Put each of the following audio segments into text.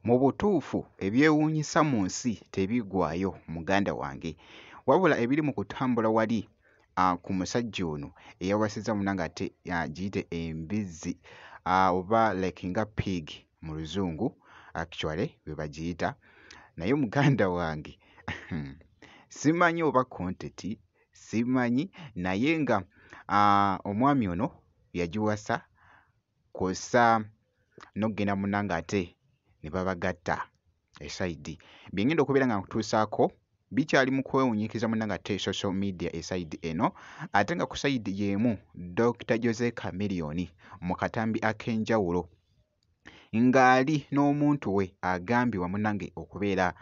Mu butuufu ebyewuunyisa mu nsi tebiggwaayo muganda wange, wabula ebiri mu kutambula wali ku musajja ono eyawasizza munnange ate giyite embizzi oba like nga pig mu Luzungu actually bwe bagiyita, naye muganda wange simanyi oba content simanyi naye nga omwami ono yagiwasa kw'ossa n'oggenda munnange ate ne babagatta esayidi. Bye ŋŋenda okubeera nga nkutuusaako bikyali mu kwewuunyikiriza munnange ate social media esayidi eno, ate nga ku sayidi y'emu Dokita Jose Chameleone mu katambi ak'enjawulo ng'ali n'omuntu we agambibwa munnange okubeera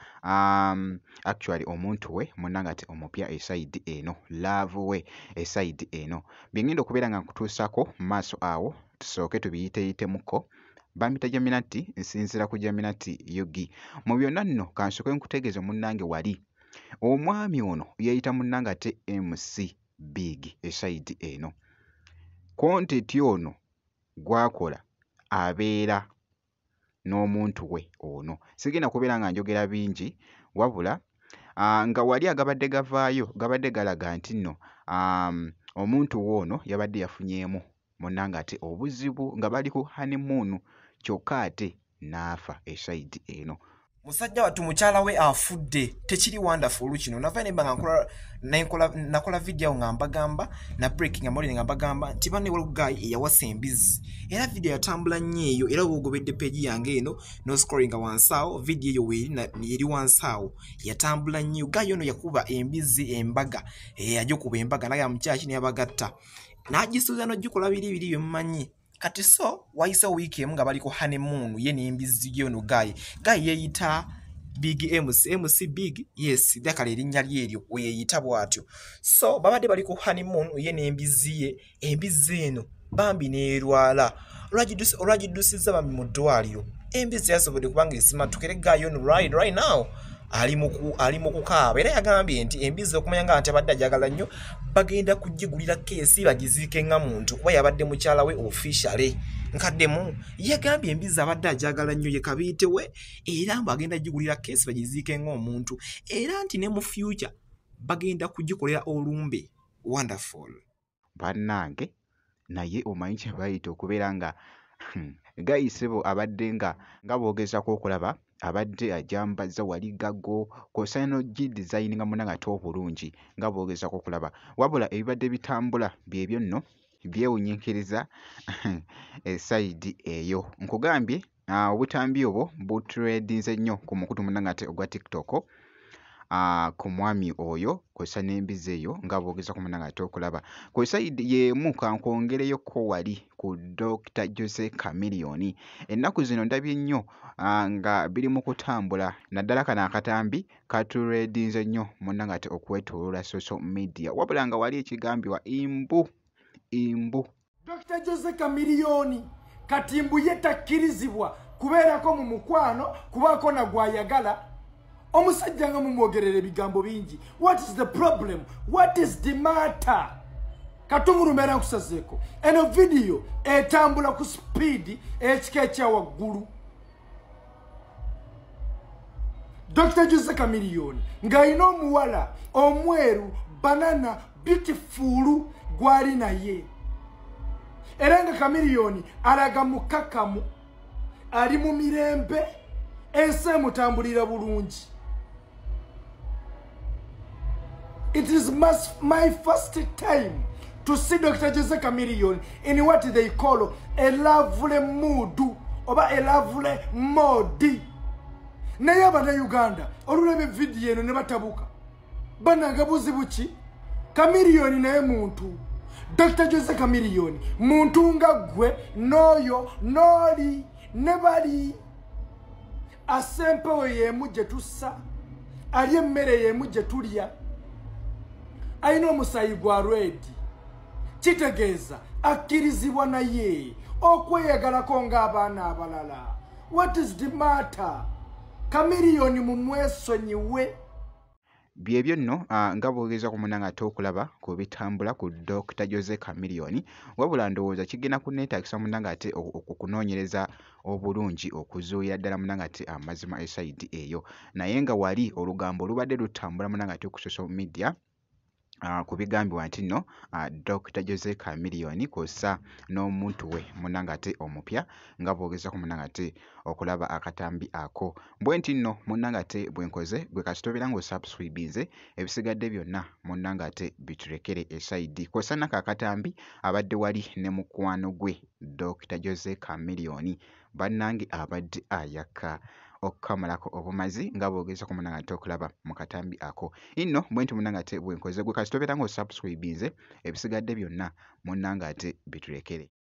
actually omuntu we munnange ate omupya esayidi eno, love we esayidi eno. Bye ŋŋenda okubeera nga nkutuusaako mu maaso awo tusooke tubiyiteeyitemukko. Bampita Jaminati, nsinziira ku Jaminati UG. Mu byonna nno kansooke nkutegeeze munnange wali omwami ono yeeyita munnange ate MC Big esayidi eno. Content ono gw'akola abeera n'omuntu we ono. Sigenda kubeera nga njogera bingi wabula nga wali agabadde gavaayo gabadde galaga nti nno omuntu we ono yabadde yafunyeemu munnange ate obuzibu nga bali ku honeymoon kyokka ate n'afa esayidi eno. Musajja wattu mukyala we afudde, tekiri wonderful kino. Nava nemba nga nkola nakola video nga mbagamba na breaking amawulire nga mbagamba nti banne waliwo guy eyawasa embizzi, era video yatambula nnyo eyo, era bw'ogobedde page yange eno no scrolling wansi awo, video eyo weeri eri wansi awo, yatambula nnyo. Guy ono yakuba embizzi embaga, yagikuba embaga naye mukyala kino yabagatta n'agisuubiza n'ogikola biri biri bye mumanyi. Kati so wayiseewo wiiki emu nga bali ku honeymoon ye n'embizzi ye ono guy. Guy yeeyita Big MC, MC Big, yes, ddakala erinnya lye eryo we yeeyita bw'atyo. So babadde bali ku honeymoon ye n'embizzi ye, embizzi eno bambi n'erwala. Olwagidduusizza bambi mu ddwaliro, embizzi yasobodde kubanga esimatuka, era guy ono right now ali mu kukaaba, era yagambye nti embizzi okumanya nga nti abadde ajagala nnyo bagenda kugigulira keesi bagiziike nga muntu kuba yabadde mukyala we officially. Nkaddemu yagambye embizzi abadde ajagala nnyo ye kabiite we, era mbu agenda kugigulira keesi bagiziike ng'omuntu, era nti ne mu future bagenda kugikolera olumbe. Wonderful. Bannange naye omanyi kye bayita okubeera nga gayisebo abadde nga boogezaako okulaba abadde ajambaza wali gago kw'ossa n'ogidizayininga munnange ate obulungi nga bw'ogezaako okulaba, wabula ebibadde bitambula byebyo nno byewuunyiikiriza esayidi eyo. Nkugambye obutambi obwo butrendinze nnyo ku mukutu munnange ate ogwa TikTok ku mwami oyo kw'ossa n'embizzi eyo nga bw'ogezaako munnange ate okulaba. Ku sayidi y'emu kankwongereyoko wali ku Dokita Jose Chameleone. Ennaku zino ndabye nnyo nga biri mu kutambula naddala kano akatambi katuredinze nnyo munnange ate okwetooloola social media, wabula nga wali ekigambibwa mbu mbu Dr. Jose Chameleone kati mbu ye takkirizibwa kubeerako mu mukwano kubaako na gw'ayagala. Omusajja nga mumwogerera ebigambo bingi. What is the problem? What is the matter? Katungurumera nkusazeeko. Eno video etambula ku speed ekika ekya waggulu. Dr. Jose Chameleone ng'alina omuwala omweru banana beautiful gwali naye, era nga Chameleone alaga mukakamu, ali mu mirembe, ensi emutambulira bulungi. It is my first time to see Dr. Jose Chameleone in what they call a lovely mood oba a lovely mode. Naye abannayuganda olulaba evidiyo eno ne batabuka, bannange buzibu ki? Chameleone naye muntu. Dr. Jose Chameleone muntu nga ggwe n'oyo n'oli ne bali. Asempewo y'emu gye tussa, alya emmere y'emu gye tulya, alina omusaayi gwa red, kitegeeza akkirizibwa naye okweyagalako ng'abaana abalala. What is the matter? Chameleone mumwesonyiwe. Byebyo nno nga bw'ogezaako munnange ate okulaba ku bitambula ku Dokita Jose Chameleone. Wabula ndowooza kigenda kunneetaagisa munnange ate okunoonyereza obulungi okuzuulira ddala munnange ate amazima esayidi eyo. Naye nga wali olugambo lubadde lutambula munnange ate ku social media ku bigambibwa nti nno Dokita Jose Chameleone kw'ossa n'omuntu we munnange ate omupya, nga bw'ogezaako munnange ate okulaba akatambi ako. Bwe nti nno munnange ate bwe nkoze, gwe kasita obeera ng'osubscribinze, ebisigadde byonna munnange ate bitulekere esayidi. Kw'ossa nako akatambi abadde wali ne mukwano gwe Dokita Jose Chameleone, bannange abadde ayaka okukamalako obumazi nga bw'ogezaako munnange ate okulaba mu katambi ako. Nno bwe nti munnange ate bwe nkoze, gwe kasita obeera ng'osubscribinze, ebisigadde byonna munnange ate bitulekere.